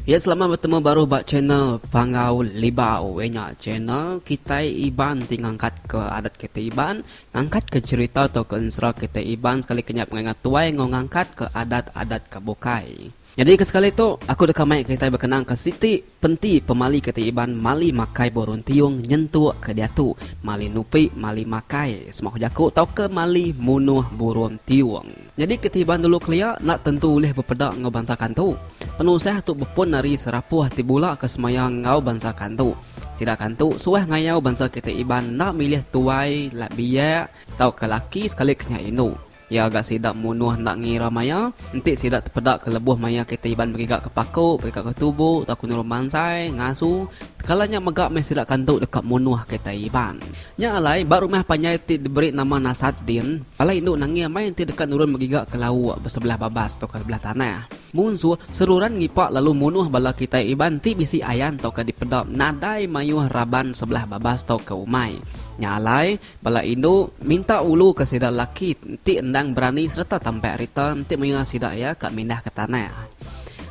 Ya selamat betemu baru ba channel Panggau Libau iya nya channel kitai Iban ti ngangkat ke adat kitai Iban, ngangkat ke cherita tauka ensera kitai Iban sekali ke nya pengingat tuai enggau ngangkat ke adat-adat ke bukai. Nyadi ke sekali tu aku deka mai kitai bekenang ke siti penti pemali kitai Iban mali makai burung tiung nyentuk ke diatu, mali nupi mali makai sema ku jaku tauka mali munuh burung tiung. Nyadi ke Tiban dulu kelia enda tentu ulih bepeda enggau bansa Kantu. Penusah tu bepun ari serapuh ti bula ke semaya enggau bansa Kantu. Sida Kantu suah ngayau bansa kitai Iban enda milih tuai, biak tauka laki sekali ke nya indu. Iya ga sida munuh enda ngira maya, enti sida tepeda ke lebuh maya kitai Iban begiga ke paku, begiga ke tubu tauka nurun mansai, ngasu, tekala nya mega meh sida Kantu deka munuh kitai Iban. Nya alai, ba rumah panjai ti diberi nama Nasat din, bala indu nangi amai enti deka nurun begiga ke lauk ba sebelah babas tauka sebelah tanah. Munsuh seruran ngipa lalu munuh bala kitai Iban ti bisi ayan tauka dipeda nadai mayuh raban sebelah babas tauka umai. Nya alai, bala indu minta ulu ke sida laki ti endang berani sereta tampak rita enti mayuh sida iya ka mindah ke tanah.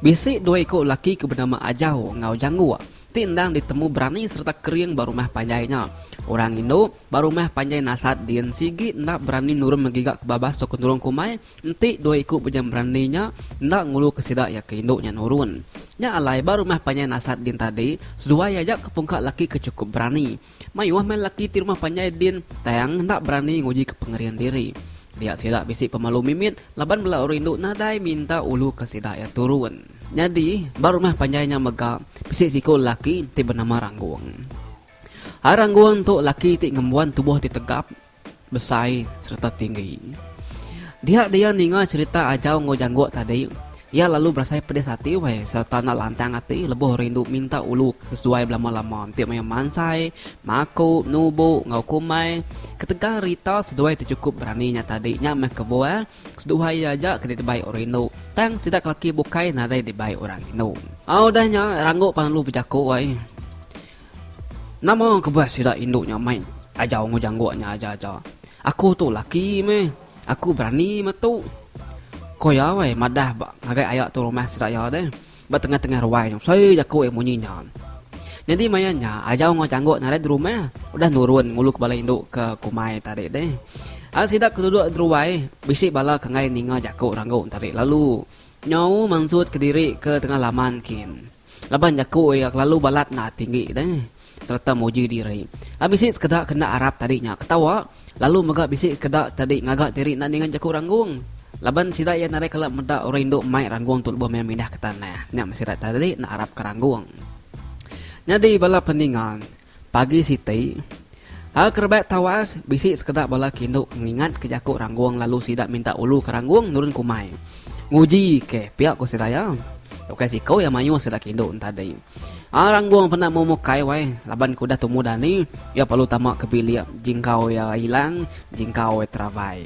Bisi dua iku laki ke benama Ajau enggau Jangguk. Ti endang ditemu berani sereta kering ba rumah panjai nya. Orang indu ba rumah panjai Nasat din sigi enda berani nurun megiga ke babas tauka nurun ke umai enti dua iku bejam berani nya enda nguluka sida iya ke indu nya nurun. Nya alai ba rumah panjai Nasat din tadi seduai aja ke pungka laki ke chukup berani. Mayuh meh laki ti rumah panjai din tang enda berani nguji ke pengering diri. Dia sida bisi pemalu mimit laban bela orang indu nadai minta uluka sida iya turun. Nyadi, ba rumah panjai nya mega bisi siku lelaki ti benama Ranggung. Ai Ranggung tu lelaki ti ngembuan tubuh ti tegap, besai sereta tinggi. Dia dia ninga cherita Ajau enggau Janggok tadi, iya lalu berasai pedis ati weh sereta enda lantang ati lebuh rindu minta ulu ke seduai belama-lama enti maya mansai, maku, nubu enggau kumai. Ketegal rita seduai ti chukup berani nya tadi nya meh kebuah Seduai iya aja ke dibai orang indu, tang sida ke laki bukai nadai dibai orang indu. Au udah nya Ranggu pan lalu bejaku ai. Nama kebuah sida indu nya mai ajau enggau jangguk nya aja-aja. Aku tu laki meh, aku berani meh tu. Ko iya weh madah ba ngagai aya tu rumah sida iya deh. Ba tengah-tengah ruai nya sei jaku iya munyi nya. Nyadi maya nya Ajau enggau Changgok nadai di rumah udah nurun ngulu ke bala indu ke kumai tadi deh. Ai sida ke duduk di ruai bisi bala ke enggai ninga jaku Ranggu tadi lalu nyau mansut kediri ke tengah laman kin. Laban jaku iya kelalu balat enda tinggi deh sereta muji diri. Ai bisi sekeda ke enda arap tadi nya ketawa Lalu mega bisi sekeda tadi ngaga diri enda ninga jaku Ranggung. Laban sida iya nadai kala meda orang indu mai Ranggung tu lebuh maya mindah ke tanah. Nya meh sida tadi enda arapka Ranggung. Nyadi bala peninga, pagi siti, hal kerebak tawas bisi sekeda bala ke indu ke ngingatka jaku Ranggung lalu sida minta ulu ke Ranggung nurun ke umai. Nguji ke pia ku sida iya. Ukai siku iya mayuh sida ke indu tadi. Aa Ranggung penda mu mukai wai laban ke udah tumu dani iya perlu tama ke bilik jingkau iya ilang jingkau iya terabai.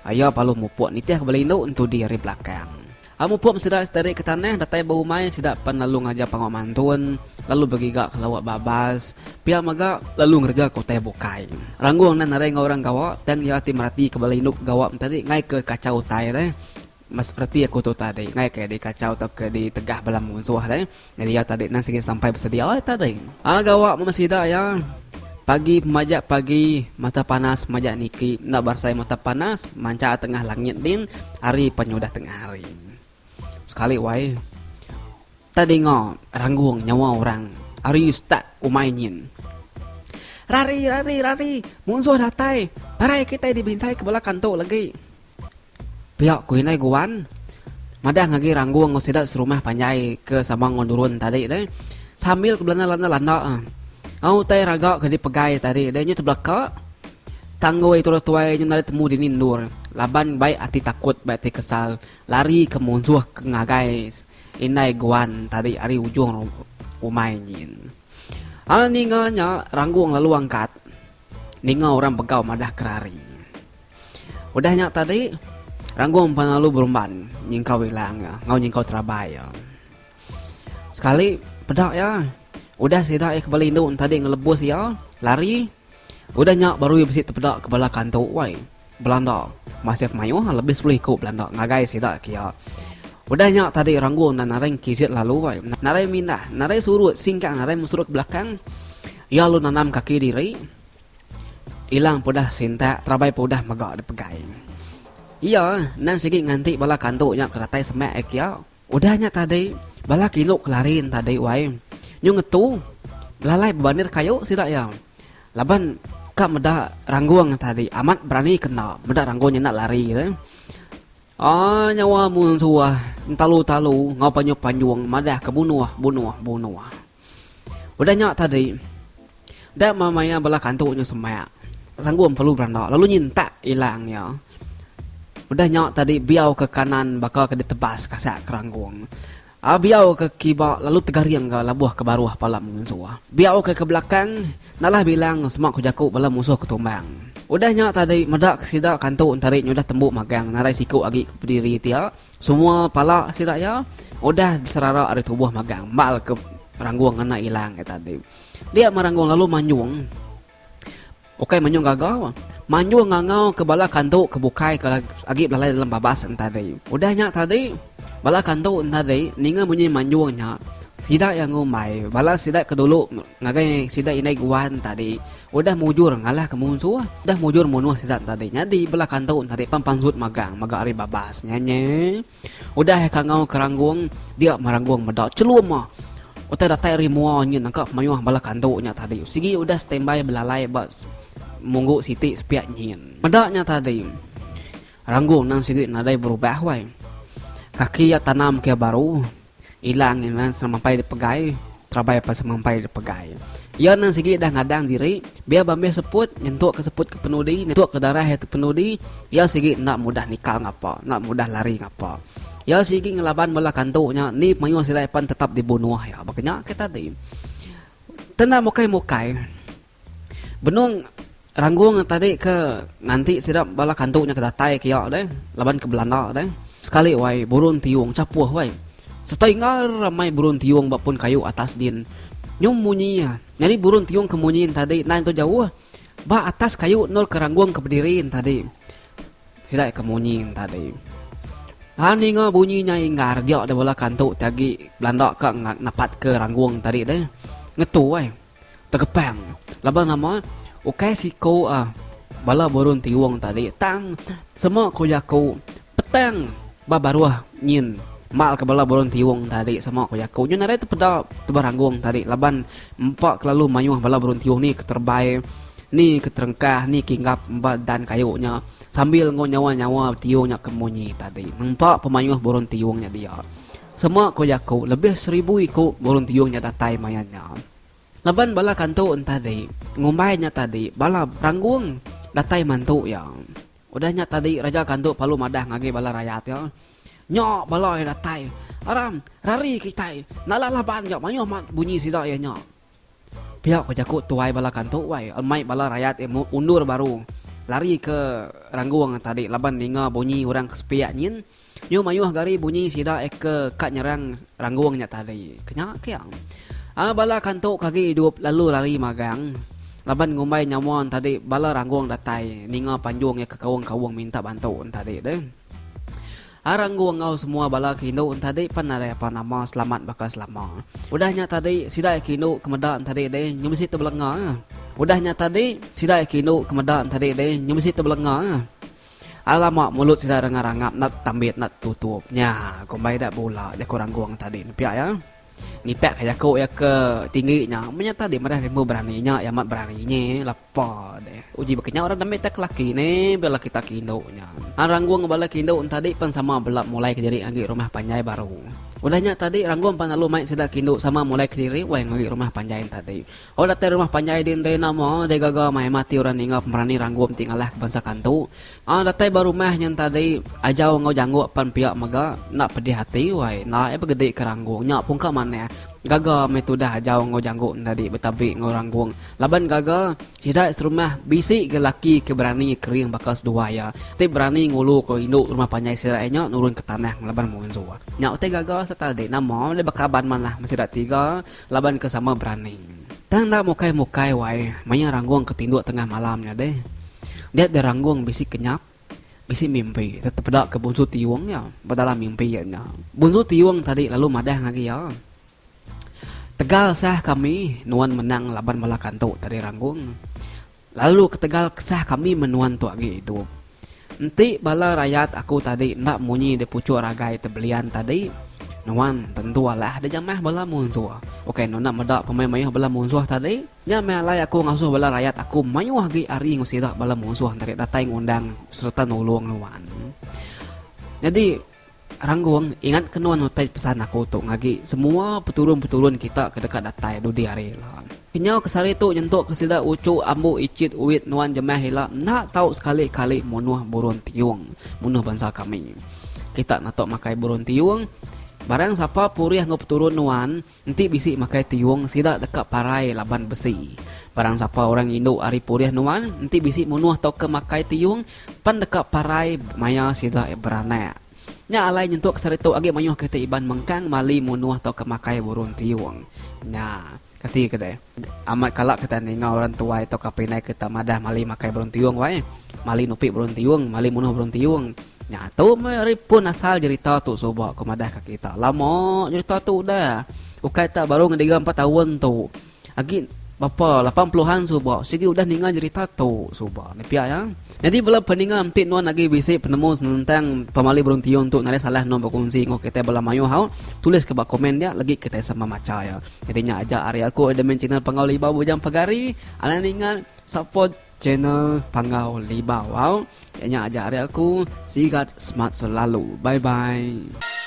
Iya perlu mupuk nitih ke bala indu entudi ari belakang. Aa mupuk sida seteri ke tanah datai ba umai sida pen lalu ngajar pangoh mantun lalu begiga ke lauk babas pia mega lalu ngereja ke utai bukai. Ranggung enda narai enggau orang gawa tang iya ti merati ke bala indu ke gawa tadi enggai ke kachau utai deh. Mas reti aku tu tadi ngai ke dikachau tauka ditegah bala munsuh deh. Nyadi iya tadi nang sigi sampai besedia iya tadi. Aa gawa meh sida iya. Pagi pemajak pagi mata panas majak niki enda berasai mata panas mancha tengah langit din hari penyudah tengah hari. Sekali wai tak dinga ranggung nyawa orang ari setak umai nyin. Rari rari rari munsuh datai parai kitai dibinsai ke bala kantu legi. Pia ku indai Guan madah ngagi Ranggung enggau sida serumah panjai ke sama enggau nurun tadi deh sambil ke belanda-landa landa. Au utai raga ke dipegai tadi deh nya tebeleka tanggui tudah tuai nya nadai temu dini endur laban bai ati takut bai ati kesal lari ke munsuh ke ngagai indai Guan tadi ari ujung umai nyin. Au ninga nya Ranggung lalu angkat ninga orang begau madah kerari. Udah nya tadi, Ranggung pan lalu berumban nyingkau ilang iya enggau nyingkau terabai iya. Sekali peda iya, udah sida iya ke bala indu ne tadi ngelebus iya lari, udah nya baru iya bisi tepeda ke bala kantu wai belanda masih mayuh lebih sepuluh iku belanda ngagai sida ke iya. Udah nya tadi Ranggung enda naring kisit lalu ai. Narai mindah, narai surut singkang narai mesurut ke belakang. Iya lalu nanam kaki diri. Ilang peudah sintak terabai peudah mega dipegai. Iya endang sigi nganti bala kantu nya ke datai semak iya kia. Udah nya tadi bala kindu ke lari enti tadi wai nyu ngetu belalai bebandir kayu sida iya. Laban ka meda Ranggung tadi amat berani ke enda meda Ranggung nya enda lari. Aaa nyawa munsuh entalu-talu enggau panjung-panjung madah ke bunuh bunuh bunuh. Udah nya tadi da meh maya bala kantu nya semak Ranggung perlu beranda lalu nyintak ilang iya. Udah nya tadi biau ke kanan baka ke ditebas kasak ke Ranggung. A Biau ke kiba lalu tegaring ga labuh ke baruh pala munsuh. Biau ke ke belakang nalah bilang sema ku jaku bala munsuh ke tumbang. Udah nya tadi meda ke sida kantu entari nyudah tembu magang nadai siku agi ke bediri tia semua pala sida iya udah beserara ari tubuh magang mbal ke Ranggung ngena ilang iya tadi. Dia meh Ranggung lalu manjung. Ukai manjung gaga, manjung ngangau ke bala kantu ke bukai ke agi belalai dalam babas entadi. Udah nya tadi, bala kantu entadi ninga munyi manjung nya, sida iya ngumbai bala sida ke dulu ngagai sida indai guan tadi udah mujur ngalahka munsuh, udah mujur munuh sida entadi. Nyadi bala kantu entadi pan pansut magang mega ari babas nya nyi. Udah iya kangau ke Ranggung, dia meh Ranggung meda chelum ah. Utai datai ari mua nyin nangka pemayuh bala kandu nya tadi. Sigi udah standby belalai ba munggu siti sepiak nyin. Meda nya tadi, Ranggung nang sigi nadai berubah wai. Kaki iya tanam ke iya baru. Ilang iya semampai dipegai, terabai pan semampai dipegai. Iya nang sigi dah ngadang diri, biar bambih seput, nyentuk ke seput ke penudi, nyentuk ke darah iya tepenudi, iya sigi enda mudah nikal ngapa, enda mudah lari ngapa. Iya sigi ngelaban bala kantu nya, ni pemayuh sida pan tetap dibunuh iya. Baka nya ke tadi. Tenda mukai-mukai. Benung Ranggung tadi ke nganti sida bala kantu nya ke datai ke iya deh laban ke belanda deh. Sekali wai burung tiung chapuh wai. Serta inggar amai burung tiung ba pun kayu atas din. Nyum munyi iya. Nyadi burung tiung ke munyi tadi endai entu jauh ba atas kayu endur ke Ranggung ke bediri tadi. Sida ke munyi tadi. Ha ninga bunyi nya inggar dia deh bala kantu ti agi belanda ka napat ke Ranggung tadi deh. Ngetu wai. Tegepang laban nama ukai siku ah bala burung tiung tadi tang sema ku jaku petang ba baruh nyin mal ke bala burung tiung tadi sema ku jaku nyu nadai tepeda tebah ranggung tadi laban empa kelalu mayuh bala burung tiung ni ke terebai ni ke terengkah ni ke inggap ba dan kayu nya sambil enggau nyawa-nyawa tiung nya ke munyi tadi nempa pemayuh burung tiung nya dia. Sema ku jaku lebih seribu iku burung tiung nya datai maya nya. Laban bala kantu entadi ngumbai nya tadi bala Ranggung datai mantu iya. Udah nya tadi Raja Kantu Palu madah ngagai bala rayat iya, Nya bala iya datai. Aram, rari kitai. Nala laban nya mayuh amat bunyi sida iya nya. Pia ku jaku tuai bala kantu wai mai bala rayat iya undur baru lari ke Ranggung tadi laban ninga bunyi orang ke sepiak nyin nyu mayuh gari bunyi sida iya ke ka nyerang Ranggung nya tadi. Kenya ke iya. Bala kantu ke agi idup lalu lari magang laban ngumbai nyawa tadi bala Ranggung datai ninga panjung iya ke kaung-kaung minta bantu tadi deh. Arang enggau semua bala ke indu entadi pan nadai apa nama selamat baka selama. Udah nya tadi sida ke indu ke meda entadi deh nyu bisi tebelenga. Udah nya tadi sida ke indu ke meda entadi deh nyu bisi tebelenga. Lama mulut sida rangap-rangap enda tambit enda tutup. Nya kumbai ida bula jaku Ranggung tadi ne pia iya. Ngipak ka jaku iya ke tinggi nya meh nya tadi madah rimbu berani nya iya amat berani nyi lapa deh. Uji baka nya orang demi tak laki ne bela kita ke indu nya. Ang Ranggung enggau bala ke indu tadi pan sama bela mulai kediri agi rumah panjai baru. Udah nya tadi Ranggung pan lalu mai sida ke indu sama mulai kediri wai ngagai rumah panjai tadi. Oh datai rumah panjai din deh nama deh gaga mai mati orang ninga pemerani Ranggung ti ngalah ke bansa Kantu. Ang datai ba rumah nyen tadi, Ajau enggau Jangguk pan pia mega enda pedih ati wai enda iya begedi ke Ranggung nya pungka manah. Gaga meh tudah Ajau enggau Jangguk tadi betabi enggau Ranggung laban gaga sida serumah bisi ga laki ke berani kering baka seduai iya ti berani ngulu ke indu rumah panjai sida iya nya nurun ke tanah ngelaban munsuh. Nya utai gaga sereta adi nama deh bekaban manah meh sida tiga laban ke sama berani. Tang enda mukai-mukai wai maya Ranggung ke tinduk tengah malam nya deh. Dia deh Ranggung bisi kenyap, bisi mimpi tepeda ke Bunsu Tiung iya ba dalam mimpi iya nya. Bunsu Tiung tadi lalu madah ngagai iya, Tegal sah kami nuan menang laban bala kantu tadi Ranggung. Lalu ketegal kesah kami menuan tu agi idup. Enti bala rayat aku tadi enda munyi di puchuk ragai tebelian tadi, nuan tentu alah dijamah bala munsuh. Ukai nuan enda meda pemai mayuh bala munsuh tadi? Nya meh alai aku ngasuh bala rayat aku mayuh agi ari enggau sida bala munsuh enti datai ngundang sereta nulung nuan. Nyadi. Ranggung, ingat ke nuan utai pesan aku tu ngagi semua peturun-peturun kita ke deka datai dudi hari ila. Kenyau ke sehari tu nyentuk ke sida uchu ambu ichit uit nuan jemah ila enda tau sekali-kali munuh burung tiung, munuh bansa kami. Kita natuk makai burung tiung, barang sapa purih enggau peturun nuan enti bisi makai tiung sida deka parai laban besi. Barang sapa orang indu ari purih nuan enti bisi munuh tauka makai tiung pan deka parai maya sida beranak. Nya alai nyentuk ke saritu agi mayuh kitai Iban mengkang mali munuh tauka makai burung tiung. Nya. Kati ke deh. Amat kala kitai ninga orang tuai tauka pindai kita madah mali makai burung tiung wai. Mali nupi burung tiung, mali munuh burung tiung. Nya tu meh ari pun asal jerita tu suba ku madah ka kita. Lama jerita tu udah. Ukai tak baru ngediga empat taun tu. Agi bapa lapan puluhan suba sigi udah ninga jerita tu suba ne pia iya. Nyadi bala peninga enti nuan agi bisi penemu senentang pemali burung tiung tu nadai salah nuan bekunsi enggau kitai bala mayuh au tulis ke ba komen dia lagi kitai sama macha iya. Nyadi nya aja ari aku admin channel Panggau Libau Bujang Pegari anang ninga support channel Panggau Libau au. Nya aja ari aku sigat smart selalu bye bye.